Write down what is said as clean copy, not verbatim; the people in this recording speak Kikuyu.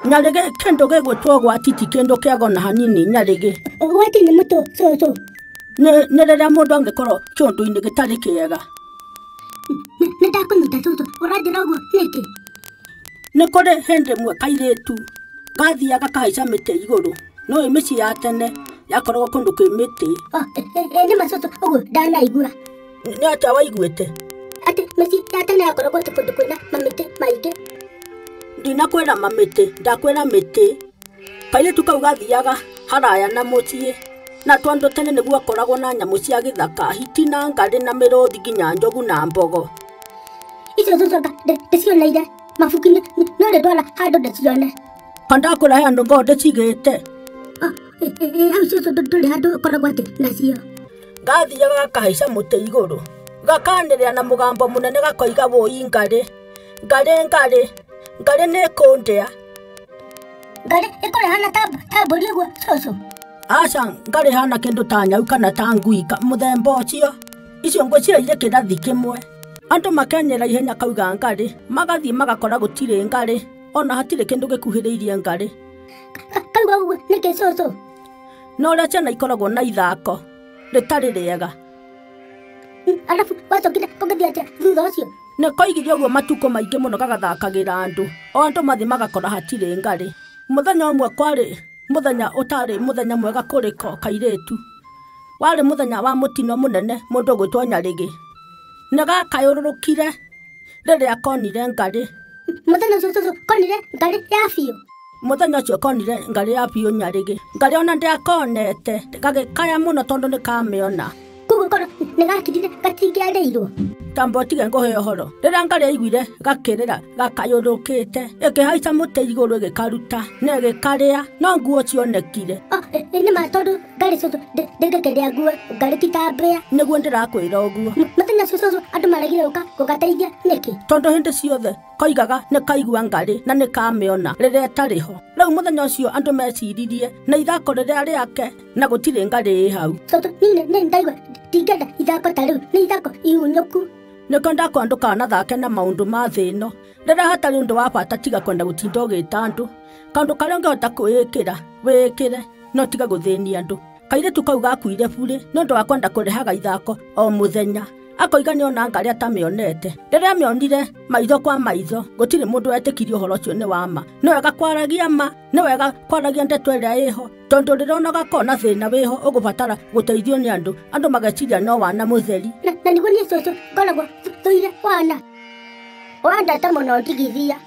Nyarĩgĩ kĩndũ gĩgwĩtwo ũgwati ti kĩndũ kĩago na hanini nyarĩgĩ. Ũgwati nĩ mũtũ cũcũ. Nĩ rĩrĩa mũndũ angĩkorwo kĩũndũ-inĩ gĩtarĩ kĩega. Nĩ ndakũnyita cũcũ, ũranjĩra ũguo nĩkĩ? Nĩ kũrĩ hĩndĩ ĩmwe kairĩtu gathiaga kahaica mĩtĩ igũrũ. Nĩũĩ mĩciĩ ya tene yakoragwo kũndũ kwĩ mĩtĩ. Nĩ ma cũcũ, ũguo ndanaigua. Nĩ atĩa waiguĩte? Atĩ mĩciĩ ya tene yakoragwo atĩ kũndũ kwĩna mamĩtĩ maingĩ. Ndinakwĩra mamĩtĩ, ndakwĩra mĩtĩ. Kairĩtu kau gathiaga haraya na mũciĩ. Na tondũ tene nĩguo akoragwo na nyamũ cia gĩthaka, hiti na ngarĩ na mĩrũthi nginya njogu na mbogo. Icio cũcũ anga ndĩcioneire mabuku-inĩ, no rĩ ndwara handũ ndĩcione. Ka ndakwĩra he handũ ngoragwo ndĩcigĩte. Hau cũcũ ndũrĩ handũ ũkoragwo atĩ nacio. Gathiaga gakahaica mũtĩ igũrũ. Gakanĩrĩra na mũgambo mũnene gakoiga wũi ngarĩ. Ngarĩ ngarĩ. Ngarĩ nĩ ĩkũndĩa. Ngarĩ ĩkũrehana ta mbũri ũguo cũcũ? Aca, ngarĩ hana kĩndũ ta nyau kana ta ngui mũthemba ũcio. Icio ngwĩciria irĩ kĩrathi kĩmwe. Andũ makenyera ihenya kauga ngarĩ, magathiĩ magakora gũtirĩ ngarĩ, ona hatirĩ kĩndũ gĩkuhĩrĩirie ngarĩ. Kauga ũguo nĩkĩ cũcũ? No ũrĩa ciana ikoragwo na ithako rĩtarĩ rĩega. Arabu wacokire ũgĩthiĩ atĩa thutha ũcio? Nĩ koigire ũguo matukũ maingĩ mũno gagathakagĩra andũ. O andũ mathiĩ magakora hatirĩ ngarĩ. Mũthenya ũmwe kwarĩ mũthenya ũtarĩ mũthenya mwega kũrĩ ko kairĩtu. Warĩ mũthenya wa mũtino mũnene mũndũ ũgwĩtwo Nyarĩgĩ. Nĩ gakayũrũrũkire rĩrĩa konire ngarĩ. Mũthenya ũcio cũcũ konire ngarĩ ya biũ? Mũthenya ũcio konire ngarĩ ya biũ Nyarĩgĩ. Ngarĩ ona ndĩakonete, gagĩkaya mũno tondũ nĩ kamĩona. Koguo korwo nĩ gakirire gatingĩarĩirwo? Tamba ũtige ngũhe ũhoro. Rĩrĩa ngarĩ yaiguire gakĩrĩra gakayũrũkĩte, ĩkĩhaica mũtĩ igũrũ ĩgĩkaruta na ĩgĩkarĩa, no nguo cionekire. Nĩ ma tondũ ngarĩ cũcũ ndĩngĩkĩrĩa nguo, ngarĩ ti ta mbĩa. Nĩguo ndĩrakwĩra ũguo. Mũthenya ũcio cũcũ andũ maregire gũka gũgateithia nĩkĩ? Tondũ hĩndĩ ciothe koigaga nĩ kaigua ngarĩ na nĩ kamĩona rĩrĩa ĩtarĩ ho. Rĩu mũthenya ũcio andũ meciririe na ithako rĩrĩa rĩake na gũtirĩ ngarĩ ĩ hau. Cũcũ niĩ nĩ ndaigua ndingĩenda ithako ta rĩu, nĩ ithako ihunyũku. Nĩkĩo ndakwĩra ndũkanathake na maũndũ ma thĩ ĩno. Rĩrĩa hatarĩ ũndũ wa bata tiga kwenda gũtinda ũgĩta andũ. Kaũndũ karĩa ũngĩhota kwĩĩkĩra, wĩĩkĩre, no tiga gũthĩnia andũ. Kairĩtu kau gakuire burĩ nĩ ũndũ wa kwenda kũrehaga ithako o mũthenya. Akoiga nĩona ngarĩ atamĩonete. Rĩrĩa amĩonire maitho kwa maitho, gũtirĩ mũndũ wetĩkirie ũhoro ũcio nĩ wa ma. Nĩ wega kwaragia ma, nĩ wega kwaragia ndeto ĩrĩa ĩho, tondũ rĩrĩa ona ũgakorwo na thĩna wĩho ũgũbatara gũteithio nĩ andũ, andũ mageciria no wana mũtheri. Na nĩguo niĩ cũcũ ngoragwo thũire wana. Wandata mũno ndigithia.